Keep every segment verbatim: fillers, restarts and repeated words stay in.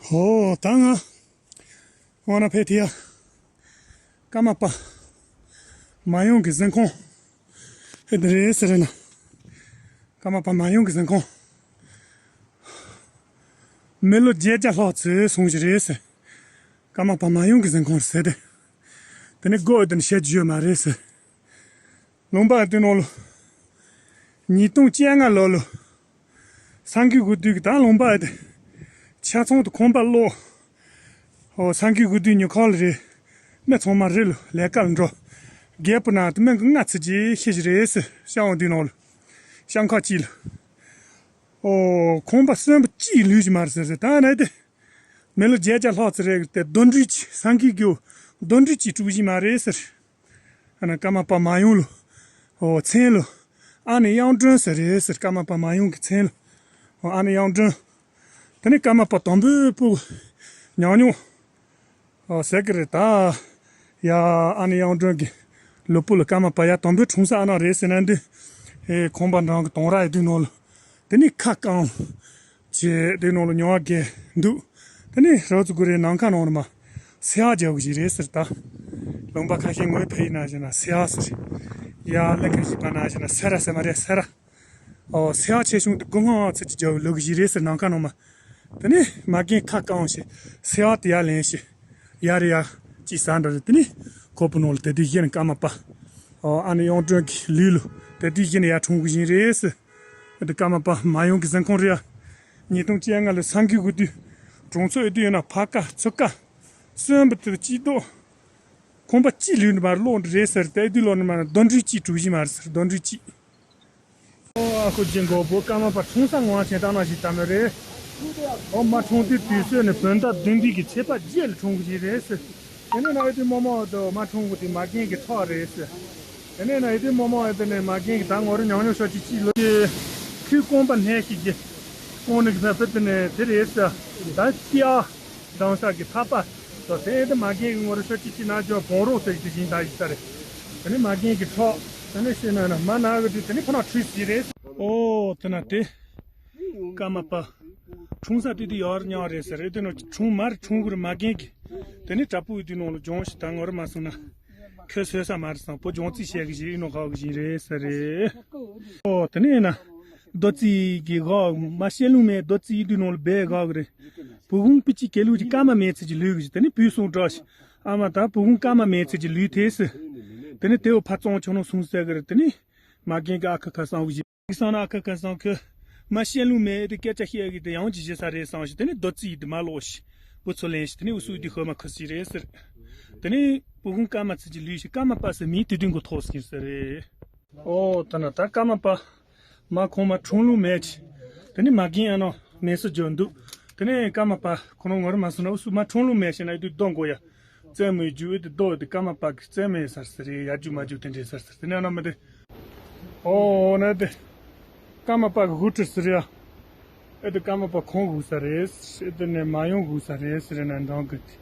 ཨོ་ད་ང་ཝ་ན་ཕེ་ཐི་ཡ་ཀརྨ་པ་མ་ཡུམ་གྱི་གཟིམ་ཁང་ཨེ་འདི་རེད་ཟེར་ན། ཀརྨ་པ་མ་ཡུམ་གྱི་གཟིམ་ཁང་མི་ལོ་བརྒྱད་བརྒྱ་ལྷག་ཙམ་སོང་ཞིག་རེད་ཟེར། ཀརྨ་པ་མ་ཡུམ་གྱི་གཟིམ་ཁང་ཟེར་ཏེ། དེ་ནི་སྒོ་ཨེ་དེ་ནི་བཤད་རྒྱུ་ཡོད་མ་རེད་ཟེར། ལུང་པ་ཨེ་དེ་ནང་ལོ། ཉིས་སྟོང་བཅོ་ལྔ་ལོ་ལོ། སངས་རྒྱས་དགོན་དུས་ཀྱི་ད་ལུང་པ་ཨེ་དེ། ཆ་ཚང་དུ་ཁང་པ་སློག་ཨོ་སངས་རྒྱས་དགོན་དུས་ཉོ་ཁང་ལ་རེད། མི་ཚང་མ་རེད་ལོ་ལས་ཀ་ལ་འགྲོ། རྒྱལ་པོ་ན་དུ་མི་འགི་ལྔ་ཚིག་ཅིག་ཤི་ཞིག་རེད་ཟེར་ཤང་འོ་དེ་ནང་ལོ། ཤང་ཁ་གཅིག་ལོ། ཨོ་ཁང་པ་གསོན་པོ་གཅིག་ལུས་ཀྱི་མ་རེད་ཟེར་ཟེར་ད་ནི་ཨེ་དེ། མི་ལོ་བརྒྱད་བརྒྱ་ལྷག་ཙམ་རེད་དེ་གདོན་འདྲེ་གཅིག་སངས་རྒྱས་ཀྱི་གདོན་འདྲེ་གཅིག་དཀྲུགས་ཀྱི་མ་རེད་ཟེར། ཨ་ན་ཀརྨ་པ་མ་ཡུམ་ལོ། ཨོ་མཚན་ལོ། ཨ་ནེ་གཡུང་དྲུང་ཟེར་རེད་ཟེར་ཀརྨ་པ་མ་ཡུམ་གྱི་མཚན་ལོ། ཨོ་ཨ་ནེ་གཡུང་དྲུང་། དེ་ནས་ཀརྨ་པ་དང་པོའི་སྤུ་གུ་ཉང་ཉུང་། ཨོ་ཟེར་གི་རེད་ད། ཡ་ཨ་ནེ་གཡུང་དྲུང་གི་ལུས་པོ་ལ་ཀརྨ་པ་ཡ་དང་པོའི་འཁྲུངས་ས་ཨ་ན་རེད་ཟེར་ན་འདི། ཨེ་ཁང་པ་འགྲམ་གི་དོང་ར་ཡི་དུས་ནང་ལ། དེ་ནས་ཁ་བསྐང་། ཅེས་དེ་ནང་ལ་ཉོ་བ་གས་འདུག་དེ་ནས་རོ་ཙུ་གུ་རེ་ནམ་མཁའ་ནང་ལ་མ། སེ་བ་རྒྱག་གི་ཞིག་རེད་ཟེར་ད། ལུང་པ་ཁ་ཤས་ངོས་ཕེ་ཡིན་ན་ཞེ་ན་སེ་བ་ཟེར། ཡ་ལེ་ཁ་ཤས་པ་ན་ཞེ་ན་སེ་ར་ཟེར་མ་རེད་སེ་ར། ཨོ་སེ་བ་ཆེ་ཆུང་དུ་དགུ་ང་ཚིག་ཅིག་རྒྱག་ལུག་གི་ཞིག་རེད་ཟེར་ནམ་མཁའ་ནང་མ། དེ་ནས་མ་རྒན་ཁ་བསྐང་ཞིག་སེ་བ་དེ་ཡ་ལེན་ཞིག་ཡ་རེ་ཡ། ཅི་ས་འདྲ་རེད་དེ་ནི། ཁོ་པོ་ནོ་ལ་དེ་དུས་གཞི་ནས་ཀརྨ་པ། ཨོ་ཨ་ནེ་གཡུང་དྲུང་གི་ལུས་ལུ། དེ་དུས་གཞི་ནས་ཡར་འཁྲུངས་གི་བཞིན་རེད། ཨ་དེ་ཀརྨ་པ་མ་ཡུམ་གྱི་གཟིམ་ཁང་རེད་ཡ། ཉིས་སྟོང་བཅོ་ལྔ་ལོ་སངས་རྒྱས་དགོན་དུས། གྲོང་ཚོ་ཨེ་དུ་ཡོད་ན་ཕ་ཀ་ཚུ་ཀ་གསོན་པོ་དེ་སྐྱིད་རྡོ། ཁང་པ་གཅིག་ལུས་ནི་མར་ལོག་འདྲ་རེད་ཟེར་དེ་དུས་ལོ་ནི་མར་གདོན་འདྲེ་གཅིག་དཀྲུགས་བཞིན་མར་ཟེར་གདོན་འདྲེ་གཅིག་ཨོ་ཨ་ཁུ་རྗེ་མགོ་བོ་ཀརྨ་པ་འཁྲུངས་ས་ངོ་བ་ཆེན་བཏང་ན་ཞིག་ད་མེད་རེད། ཨོ་མ་འཁྲུངས་དུས་དུས་སོ་ནས་བོད་ཟླ་བདུན་པའི་གི་ཚེས་པ་བརྒྱད་ལ་འཁྲུངས་གི་ཞིག་རེད་ཟེར། དེ་ནས་ན་ཨེ་དེ་རྨོ་མོ་དུ་མ་འཁྲུངས་གི་དེ་མ་རྒན་གི་ཁྲག་རེད་ཟེར། དེ་ནས་ན་ཨེ་དེ་རྨོ་མོ་ཨེ་དེ་ནས་མ་རྒན་གི་ད་ངོ་རེ་ཉང་ཉོ་ཤོ་ཅི་ཅི་ལོ། ཁོས་རྐང་པ་སྣེ་ཞིག་གི་རྐང་ནི་གི་ཕ་ཕུ་དེ་ནས་དེ་རེད་ཟེར། ད་ཏི་ཨ། སྡང་ས་གི་ཐག་པ། དོ་སེ་དེ་མ་རྒན་གི་ངོ་རེ་ཤོ་ཅི་ཅི་ན་ཇོ་བོང་རོག་ཟེར་གི་དེ་བཞིན་ད་ཡི་ས་རེད། དེ་ནས་མ་རྒན་གི་ཁྲག་དེ་ནས་ཤེས་ན་ན་མ་ན་གི་དུས་དེ་ནས་ཕ་ན་ཁྲུས་ཟིག་རེད། ཨོ་དེ་ན་དེ། ཀརྨ་པ། འཁྲུངས་ས་དེ་དུས་ཡར་ཉག་རེད་ཟེར་རེད་དེ་ནོ་འཁྲུངས་མར་འཁྲུངས་གི་རེད་མ་རྒན་གི། དེ་ནས་དྲ་པོ་ཡི་དུས་ནང་ལ་ལྗོངས་ཤིག་ད་ངོ་རེ་མ་སོང་ན། ཁོས་བཟོས་ས་མ་རེད་སང་པོ་ལྗོངས་རྩིས་བཤད་གི་ཞིག་ཡིན་ནོ་ཧ་གི་ཞིག་རེད་ཟེར་རེད། ཨོ་དེ་ནས་ཡིན་ན། རྡོ་རྩིས་གི་ཧ་མ་བཤད་ལུང་མེད་རྡོ་རྩིས་ཡི་དུས་ནང་ལ་སྦས་ཧ་གི་རེད། བུ་གུང་པི་ཅི་ཀེ་ལུ་ཅི་ཀརྨ་མེད་ཚེ་ཅི་ལུས་གི་ཞིག་དེ་ནས་བུས་སོང་འདྲ་ཞིག་ཨ་མ་ད་བུ་གུང་ཀརྨ་མེད་ཚེ་ཅི་ལུས་ཐེ་སི། དེ་ནས་དེའུ་ཕ་ཙོང་ཆོ་ནོ་སོང་ཟེར་གི་རེད་དེ་ནས། མ་རྒན་གི་ཨ་ཁ་ཁ་སང་བཞི། སང་ན་ཨ་ཁ་ཁ་སང་ཁོས། མ་བཤད་ལུང་མེད་དེ་སྐད་ཆ་བཤད་གི་དེ་ཡང་ཅི་བྱེད་ས་རེད་སང་ཞིག་དེ་ནས་རྡོ་རྩིས་ཡི་དེ་མ་ལོག་ཞིག་བུ་ཚོ་ལེན་ཞིག་དེ་ནས་འུ་སུ་དེ་ཧོ་མ་ཁུ་སི་རེད་ཟེར། དེ་ནས་བུ་གུང་ཀརྨ་ཚེ་ཅི་ལུས་ཞིག་ཀརྨ་པ་ཟེར་མིང་དེ་དུས་མགོ་ཐོག་ཟིན་ཟེར་རེད། ཨོ་ད་ན་ད་ཀརྨ་པ། མ་ཁོང་མ་འཁྲུངས་ལུང་མེད་ཅི། དེ་ནས་མ་རྒན་ཨ་ནོ་མེད་སུ་འཇོན་འདུག་དེ་ནས་ཀརྨ་པ་ཁོ་རང་ངོ་རེ་མ་སོང་ན་འུ་སུ་མ་འཁྲུངས་ལུང་མེད་ཤེ་ན་ཡི་དུས་རྡོ་མགོ་ཡ། རྩེ་མོའི་རྒྱུ་འོད་དེ་རྡོ་འོད་དེ་ཀརྨ་པ་གི་རྩེ་མོའི་སར་ཟེར་རེད་ཡ་རྒྱུ་མ་རྒྱུ་དེ་འདྲའི་སར་ཟེར་དེ་ནས་ཨ་ན་མི་དེ། ཨོ་ན་དེ། ཀརྨ་པ་གི་དབུ་ཁྲིད་ཟེར་ཡ། ཨེ་དེ་ཀརྨ་པ་ཁོང་དགོས་ས་རེད། ཨེ་དེ་ནས་མ་ཡོང་དགོས་ས་རེད་ཟེར་ན་འདང་གི་དེ།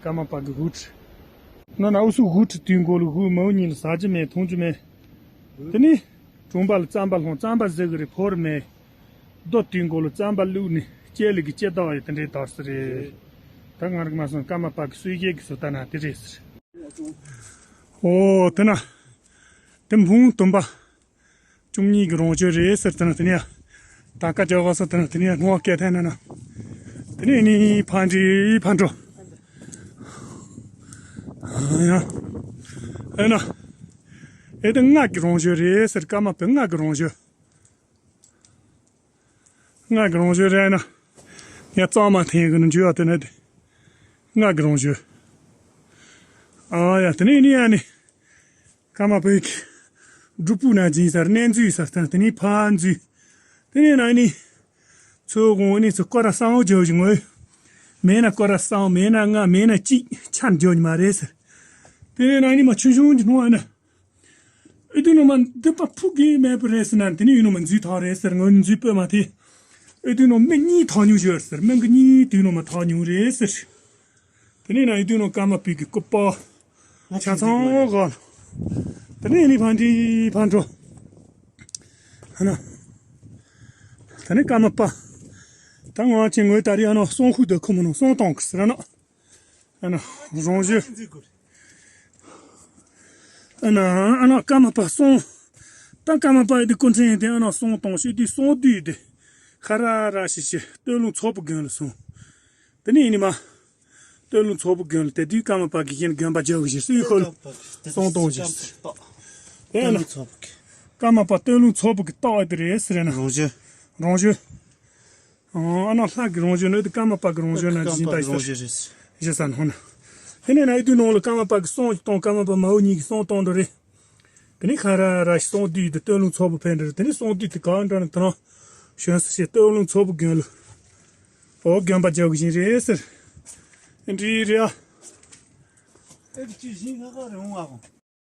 ཀརྨ་པ་གི་དབུ་ཁྲིད། ན་ན་འུ་སུ་དབུ་ཁྲིད་དུས་མགོ་ལ་དབུ་མའུ་གཉིས་ལ་ཟ་རྒྱུ་མེད་འཐུང་རྒྱུ་མེད། དེ་ནི། གྲོང་པ་ལ་རྩམ་པ་ལྷུང་རྩམ་པ་ཟེར་གི་རེད་ཕོར་མེད། རྡོ་དུས་མགོ་ལ་རྩམ་པ་བླུགས་ནས་སྐྱེ་ལི་གི་སྐྱེ་བདག་ཡོད་དེ་འདྲའི་དར་སི་རེད། ད་ང་རིག་མ་སོང་ཀརྨ་པ་གི་སྲོལ་རྒྱལ་གི་སོ་ད་ན་དེ་རེད་ཟེར། ཨོ་དེ་ན། དེ་འབུང་སྟོན་པ། བཅུ་གཉིས་ཀྱི་རང་བྱོན་རེད་ཟེར་དེ་ན་དེ་ནས། ད་ཀ་ཅོག་ག་སོ་དེ་ན་དེ་ནས་ངོ་སྐད་ཐན་ན་ན། དེ་ནས་ནི་ཕ་འདྲི་ཕ་འགྲོ། ཡ། ཨེ་ན། ཨེ་དེ་སྔགས་ཀྱི་རང་བྱོན་རེད་ཟེར་ཀརྨ་པའི་སྔགས་ཀྱི་རང་བྱོན། སྔགས་ཀྱི་རང་བྱོན་རེད་ན། ཡ་གཙང་མ་འཐེན་གི་ནི་འཇུ་བ་དེ་ནི་དེ། སྔགས་ཀྱི་རང་བྱོན། ཨ་ཡ་དེ་ནས་ནི་ཡ་ནི། ཀརྨ་པའི་གི། སྒྲུབ་པོ་ན་སྦྱིན་ཟེར་གནས་འཛུལ་ཟེར་དང་དེ་ནས་ཕ་འཛུལ། དེ་ནས་ན་ནི། ཚོ་དགོང་ནི་ཚོ་སྐོར་ར་སང་བོ་བརྗོད་བཞིན་ངོས། མེད་ན་སྐོར་ར་སང་མེད་ན་ལྔ་མེད་ན་གཅིག་ཆ་འཇོག་ཉི་མ་རེད་ཟེར། དེ་ནས་ན་ནི་མ་ཆུང་ཆུང་གི་སྣང་བ་ན། ཨེ་དུ་ནོ་མ་འདི་པ་ཕུག་གི་མེད་པ་རེད་ཟེར་ན་དེ་ནས་ཡུ་ནོ་མ་འཛུལ་ཐག་རེད་ཟེར་ངོས་འཛུལ་སྤོས་མ་དེ། ཨེ་དུ་ནོ་མི་གཉིས་ཐག་ཉུང་ཞོར་ཟེར་མི་གི་གཉིས་དུ་ནོ་མ་ཐག་ཉུང་རེད་ཟེར། དེ་ནས་ན་ཡི་དུས་ནང་ཀརྨ་པའི་གི་སྐུ་པར། ཆ་ཚང་ག་དེ་ནས་ནི་ཕ་འདྲི་ཕ་འགྲོ། ཧ་ན། དེ་ནས་ཀརྨ་པ། ད་ང་ཅི་ངོས་ད་རེས་ཨ་ནོ་སོང་ཧུ་དུ་ཁོ་མོ་ནོ་སོང་གཏོང་གི་ཟེར་ན། ཨ་ནོ་རང་བཞིན། ཨ་ནོ་ཨ་ནོ་ཀརྨ་པ་སོང་། ད་ཀརྨ་པ་ཡི་དེ་སྐུ་ཕྲེང་དེ་ཨ་ནོ་སོང་གཏོང་ཤི་དུས་སོང་དུས་དེ། ཁ་ར་ར་ཤི་ཤི་སྟོད་ལུང་ཚོ་བུ་དགོན་ལ་སོང་། དེ་ནས་ཡིན་ནི་མ། སྟོད་ལུང་ཚོ་བུ་དགོན་ལ་དེ་དུས་ཀརྨ་པ་གི་ཡིན་དགོན་པ་རྒྱག་གི་ཞེས་སུའི་ཁོལ་སོང་གཏོང་ཞེས། དེ་ན་ཀརྨ་པ་སྟོད་ལུང་ཚོ་བུ་གི་རྟགས་དེ་རེད་ཟེར་ན། རང་བཞིན། རང་བཞིན། ཨ་ནོ་ལྷ་གི་རང་བཞིན་ནི་དེ་ཀརྨ་པ་གི་རང་བཞིན་ན་ཇི་བཞིན་ད་ཞེས་ས་ནོ་ན། དེ་ནས་ན་ཨི་དུ་ནང་ལ་ཀརྨ་པ་གི་སོང་གཏོང་ཀརྨ་པ་མ་འོ་གཉིས་ཀྱི་སོང་གཏོང་འགྲོ་རེད། དེ་ནས་ཁ་ར་ར་ཞིག་སོང་དུས་དེ་སྟོད་ལུང་ཚོ་བུ་ཕན་འདྲ་དེ་ནས་སོང་དུས་དེ་ག་འདྲ་ན་དེ་རང་ཞོན་ས་ཞེས་སྟོད་ལུང་ཚོ་བུ་དགོན་ལ། ཨོ་དགོན་པ་རྒྱག་གི་བཞིན་རེད་ཟེར། ཨེ་འདྲི་རེད་ཨ། ཨེ་ཅི་བཞིན་ཁ་ཁ་རེད་འོང་ཨ།